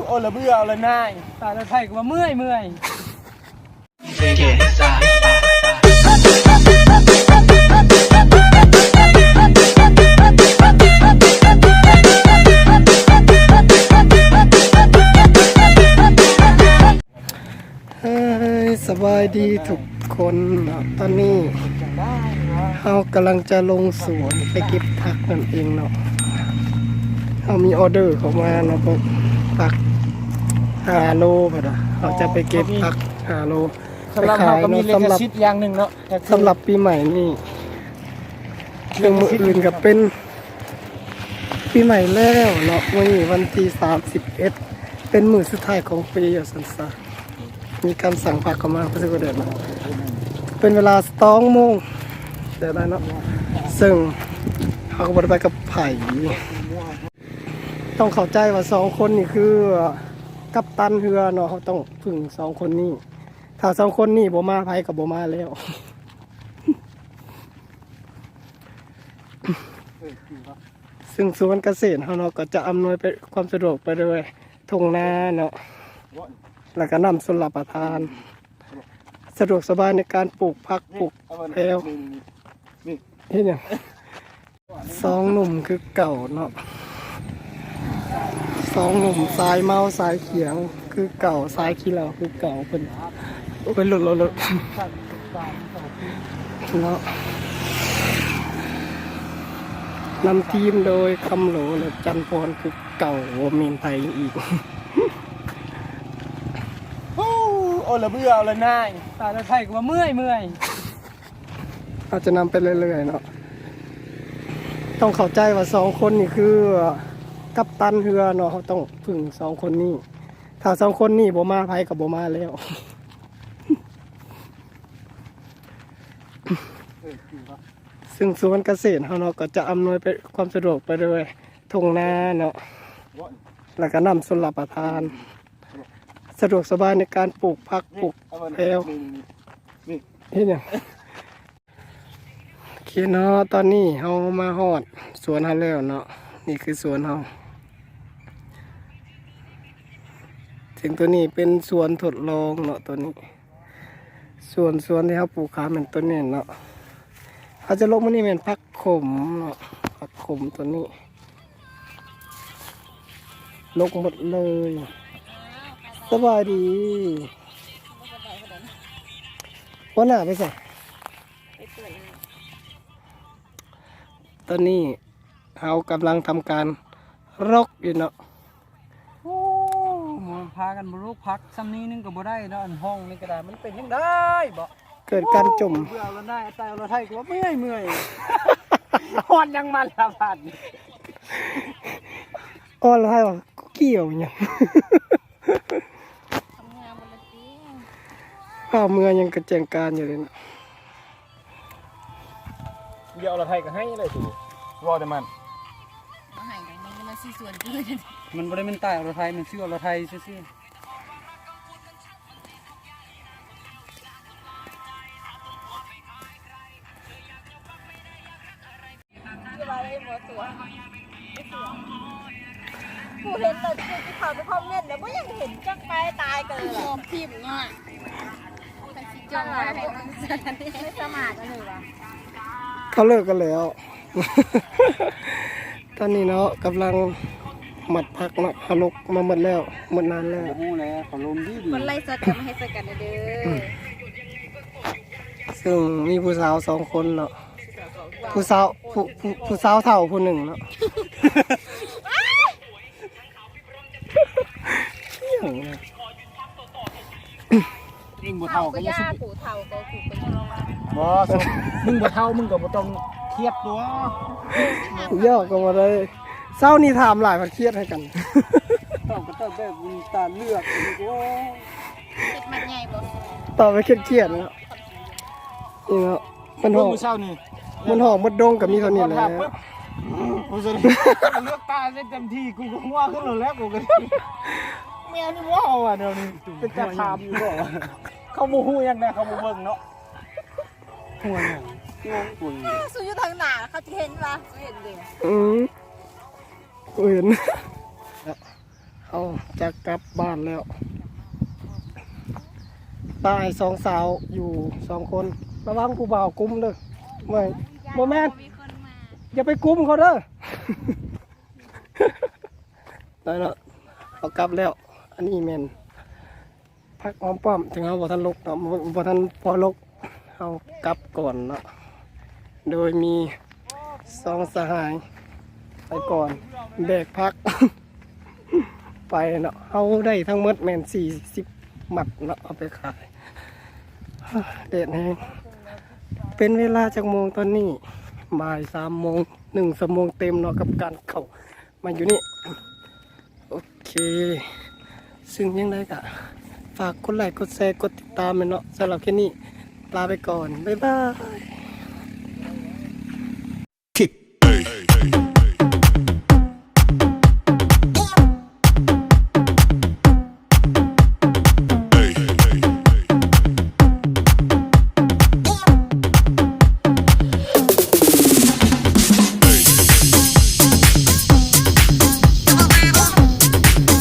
ໂອ້ ລະເບື່ອ ເອົາລະນາຍ ຕາຍແລ້ວ ໄທກໍວ່າເມື່ອຍ ເມື່ອຍ. ເຮີ້ຍ ສະບາຍດີທຸກຄົນເນາະ ຕອນນີ້ເຮົາກຳລັງຈະລົງສວນໄປເກັບຜັກນັ້ນເອງເນາະ. ເຮົາມີອໍເດີເຂົ້າມາເນາະ ຜັກຫ້າໂລ ເພິ່ນວ່າເຮົາຈະໄປເກັບຜັກຫ້າໂລ ສຳລັບເຮົາກໍມີລິຂະສິດຢ່າງໜຶ່ງເນາະ ສຳລັບປີໃໝ່ນີ້ ເຊິ່ງມື້ອື່ນກໍເປັນປີໃໝ່ແລ້ວເນາະ ມື້ນີ້ວັນທີສາມສິບເອັດ ເປັນມື້ສຸດທ້າຍຂອງປີວ່າຊັ້ນຊະ. ມີການສັ່ງຜັກເຂົ້າມາ ເພິ່ນຊິບໍ່ໄດ້ມາ ເປັນເວລາສອງໂມງໄດ້ແລ້ວເນາະ ເຊິ່ງເຮົາກໍບໍ່ໄດ້ໄປກັບໃຜ. ຕ້ອງເຂົ້າໃຈວ່າສອງຄົນນີ້ຄືກັບຕັນເຮືອເນາະ ເຮົາຕ້ອງເພິ່ງສອງຄົນນີ້ ຖ້າສອງຄົນນີ້ບໍ່ມາ ໃຜກໍບໍ່ມາແລ້ວ. ເຊິ່ງສວນກະເສດເຮົາເນາະ ກໍຈະອຳນວຍໄປ ຄວາມສະດວກໄປໂດຍທົ່ງນາເນາະ ແລ້ວກໍນ້ຳຊົນລະປະທານ ສະດວກສະບາຍໃນການປູກຜັກ ປູກແພວ. ເຮັດຫຍັງ? ສອງໜຸ່ມຄືເກົ່າເນາະ ສອງໜຸ່ມສາຍເມົາສາຍຂຽງຄືເກົ່າ ສາຍຂີ້ເຫຼົ້າຄືເກົ່າ ເພິ່ນ ໂອ້ຍ ລົດ ລົດ ລົດ ເນາະ ນຳທີມໂດຍຄຳໂຫຼ ແລະ ຈັນພອນຄືເກົ່າ ບໍ່ແມ່ນໃຜອີກ. ໂອ້ ໂອ້ ລະເບື່ອ ເອົາລະນາຍ ຕາຍແລ້ວ ໄທກໍວ່າເມື່ອຍ ເມື່ອຍ. ເຮົາຈະນຳໄປເລື້ອຍໆເນາະ ຕ້ອງເຂົ້າໃຈວ່າສອງຄົນນີ້ຄືກັບຕັນເຮືອເນາະ ເຮົາຕ້ອງເພິ່ງສອງຄົນນີ້ ຖ້າສອງຄົນນີ້ບໍ່ມາ ໃຜກໍບໍ່ມາແລ້ວ. ເຊິ່ງສວນກະເສດເຮົາເນາະ ກໍຈະອຳນວຍໄປ ຄວາມສະດວກໄປໂດຍທົ່ງນາເນາະ ແລ້ວກໍນ້ຳຊົນລະປະທານ ສະດວກສະບາຍໃນການປູກຜັກ ປູກແພວ. ເຮັດຫຍັງ? ໂອເຄເນາະ ຕອນນີ້ເຮົາມາຮອດສວນເຮົາແລ້ວເນາະ ນີ້ຄືສວນເຮົາ ເຊິ່ງໂຕນີ້ເປັນສວນທົດລອງເນາະ ໂຕນີ້ ສວນ ສວນທີ່ເຮົາປູກຂາຍແມ່ນໂຕນີ້ເນາະ ເຮົາຈະລົກມື້ນີ້ແມ່ນຜັກຂົມເນາະ ຜັກຂົມໂຕນີ້ ລົກໝົດເລີຍ. ສະບາຍດີ ຫົວໜ້າໄປໃສ? ຕອນນີ້ເຮົາກຳລັງທຳການລົກຢູ່ເນາະ. ໂອ້ ມາພາກັນມາລູກຜັກຊ່ຳນີ້ໜຶ່ງກໍບໍ່ໄດ້ເນາະ ອັນຫ້ອງນີ້ກໍໄດ້ ມັນເປັນຈັ່ງໃດບໍ? ເກີດການຈົມ ເບື່ອລະນາຍ ຕາຍລະໄທກໍວ່າເມື່ອຍ ເມື່ອຍ. ຮອດຫຍັງມາລະບາດນີ້ ຮອດລະໄທວ່າ ກູກ່ຽວຫຍັງ? ເອົາເມືອຍັງກະແຈ້ງການຢູ່ເດເນາະ. ດຽວລະໄທກໍໃຫ້ເລີຍ ເວົ້າແຕ່ມັນ ບໍ່ໃຫ້ກໍມັນມາຊື້ສວນກູ ມັນບໍ່ໄດ້ແມ່ນຕາຍລະໄທ ມັນຊື້ລະໄທຊື່ໆ. ກູເຫັນແລ້ວກູຊິເຂົ້າໄປຄອມເມັນແລ້ວ ບໍ່ຢາກເຫັນຈັກໄປ ຕາຍກັນເລີຍ ຍອມຖິ້ມເນາະ ຊິຈ້ອງໄວ້ໃຫ້ເບິ່ງຊັ້ນ ໄມ່ສະໝາດອັນນີ້ຫວາ ເຂົາເລີກກັນແລ້ວ. ຕອນນີ້ເນາະ ກຳລັງມັດຜັກເນາະ ເຮົາລົກມາໝົດແລ້ວ ໝົດນານແລ້ວ ຮູ້ແລ້ວ ເຂົາລົມດີໆ ກົດໄລກົດແຊຣ໌ໃຫ້ຊ່ອຍກັນເດີ. ເຊິ່ງມີຜູ້ສາວສອງຄົນເນາະ ຜູ້ສາວ ຜູ້ ຜູ້ ຜູ້ສາວເຖົ້າຜູ້ໜຶ່ງເນາະ. ອີ່ຫຍັງນະ? ເອງບໍ່ເຖົ້າກໍຢ່າ ກູເຖົ້າກໍກູເປັນ ບໍ່ ມຶງບໍ່ເຖົ້າ ມຶງກໍບໍ່ຕ້ອງຄຽດຕົວະ ຢອກກໍບໍ່ໄດ້ ເຊົ້ານີ້ຖາມຫຼາຍພັດຄຽດໃຫ້ກັນ ເຈົ້າກໍເຈົ້າແບບຕາເລືອກ ໂອ້ຍ ເຮັດມັນໃຫຍ່ບໍ່? ຕອບໄປຄຽດໆເນາະ ນີ້ເນາະ. ມັນຮ້ອງມື້ເຊົ້ານີ້ ມັນຮ້ອງໝົດດົງກໍມີເທົ່ານີ້ແຫຼະ ກູຊິເລືອກຕາເສັດເຕັມທີ່ ກູກໍຫົວຂຶ້ນແລ້ວ ກູກໍ ແມວນີ້ບໍ່ເອົາວ່າແນວນີ້ ເປັນຕາຖາມຢູ່ບໍ່? ເຂົາບໍ່ຮູ້ຫຍັງນະ ເຂົາບໍ່ເບິ່ງເນາະ ຫົວຫຍັງ ງົງກູ ເອີ ສູຢູ່ທາງໜ້າ ເຂົາຈະເຫັນວ່າ ສູເຫັນເດ້ ອື ເຫັນ. ເອົາ ຈະກັບບ້ານແລ້ວ. ຕາຍສອງສາວຢູ່ສອງຄົນ. ລະວັງຜູ້ບ່າວກຸມເດີ. ບໍ່ ບໍ່ແມ່ນ ຢ່າໄປກຸມເຂົາເດີ. ໄດ້ເນາະ ເຮົາກັບແລ້ວ. ອັນນີ້ແມ່ນ ຜັກຫອມປ້ອມ ເຖິງເຮົາບໍ່ທັນລົກເນາະ ບໍ່ ບໍ່ທັນພໍລົກ ເຮົາກັບກ່ອນເນາະ. ໂດຍມີສອງສະຫາຍໄປກ່ອນ ແບກຜັກໄປເນາະ. ເຮົາໄດ້ທັງໝົດແມ່ນສີ່ສິບມັດເນາະ ເອົາໄປຂາຍ. ແດດແຮງ. ເປັນເວລາຈັກໂມງຕອນນີ້? ບ່າຍສາມໂມງ. ໜຶ່ງຊົ່ວໂມງເຕັມເນາະ ກັບການເຂົ້າມາຢູ່ນີ້. ໂອເຄ ຊຶ່ງຈັ່ງໃດກະຝາກກົດໄລ ກົດແຊ ກົດຕິດຕາມແມ່ນເນາະ. ສຳລັບຄລິບນີ້ ລາໄປກ່ອນ ບາຍບາຍ.